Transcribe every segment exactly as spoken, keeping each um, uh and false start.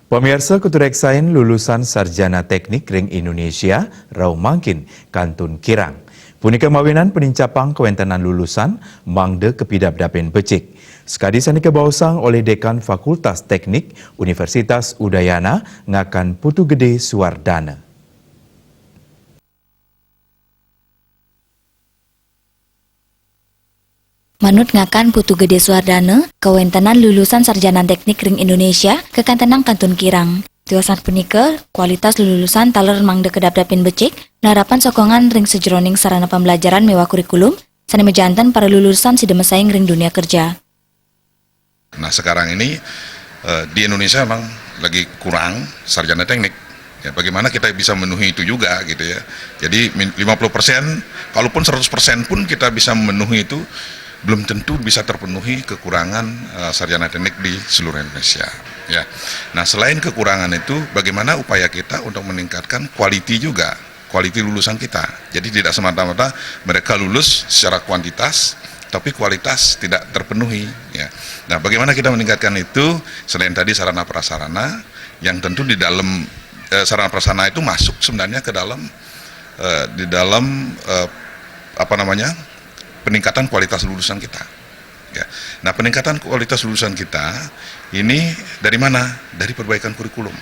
Pamiarsa, kutureksain lulusan sarjana teknik ring Indonesia rauh mangkin kantun kirang. Punika mawinan penincapang kawéntenan lulusan mangda kapidabdabin becik. Sakadi sané kabaosang olih Dekan Fakultas Teknik Universitas Udayana, Ngakan Putu Gedé Suwardana. Manut Ngakan Putu Gedé Suwardana, kawéntenan lulusan sarjana teknik ring Indonesia kakantenang kantun kirang. Tiosan punika, kualitas lulusan taler mangda kadabdabin becik, narapan sokongan ring sajeroning sarana pembelajaran miwah kurikulum, sané majanten para lulusan sida masaing ring dunia kerja. Nah, sekarang ini, eh, di Indonesia memang lagi kurang sarjana teknik. Ya, bagaimana kita bisa memenuhi itu juga gitu ya. Jadi min-, lima puluh persen, kalaupun seratus persen pun kita bisa memenuhi itu, belum tentu bisa terpenuhi kekurangan, eh, sarjana teknik di seluruh Indonesia. Ya. Nah, selain kekurangan itu, bagaimana upaya kita untuk meningkatkan quality juga, quality lulusan kita. Jadi tidak semata-mata mereka lulus secara kuantitas, tapi kualitas tidak terpenuhi. Ya. Nah, bagaimana kita meningkatkan itu? Selain tadi sarana prasarana, yang tentu di dalam, eh, sarana prasarana itu masuk sebenarnya ke dalam, eh, di dalam, eh, apa namanya, peningkatan kualitas lulusan kita. Ya. Nah, peningkatan kualitas lulusan kita ini dari mana? Dari perbaikan kurikulum.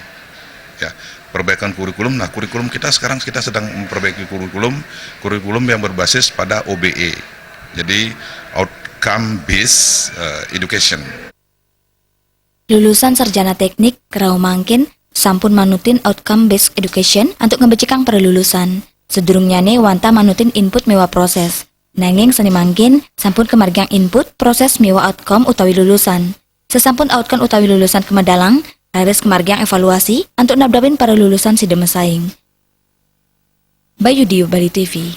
Ya, perbaikan kurikulum. Nah, kurikulum kita sekarang, kita sedang memperbaiki kurikulum, kurikulum yang berbasis pada O B E. Jadi, outcome based, eh, education. Lulusan sarjana teknik rauh mangkin sampun manutin outcome based education antuk ngabecikang para lulusan. Sadurungnyané wantah manutin input miwah proses. Nanging sané mangkin sampun kamargiang input, proses miwah outcome utawi lulusan. Sasampun outcome utawi lulusan kamedalang, raris kamargiang evaluasi antuk nabdabin para lulusan sida masaing. Bayu Dio, Bali T V.